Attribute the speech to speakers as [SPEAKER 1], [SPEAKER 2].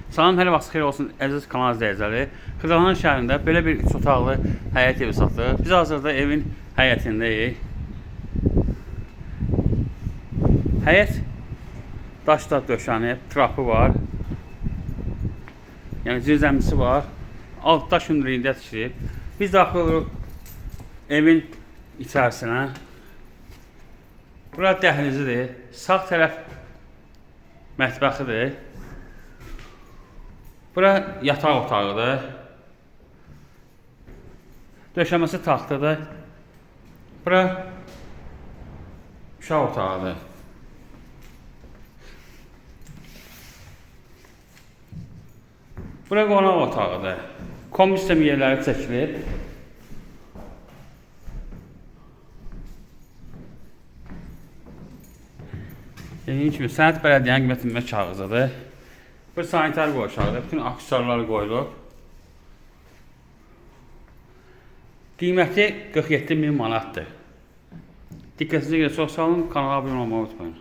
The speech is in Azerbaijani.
[SPEAKER 1] Salam, hər vaxt xeyir olsun əziz kanal izləyiciləri. Xırdalan şəhərində belə bir 3 otaqlı həyət evi satılır. Biz hazırda evin həyətindəyik. Həyət daşla döşənib, trapı var. Yəni zirzəmisi var. Alt daş hündürlüyündə tikilib. Biz daxil oluruq evin içərisinə. Bura dəhlizidir. Sağ tərəf mətbəxidir. Bura yataq otağıdır. Döşəməsi taxtadır. Bura uşaq otağıdır. Bura qonaq otağıdır. Kombi sistemi yerləri çəkilib. Dediyim kimi sənəd bələdiyyənin qiymətləndirmə kağızıdır. Bu sanitar qovşağıdır. Bütün aksesuarlar qoyulub. Qiyməti 47 min manatdır. Diqqətinizə görə çox sağ olun. Kanala abunə olmağı unutmayın.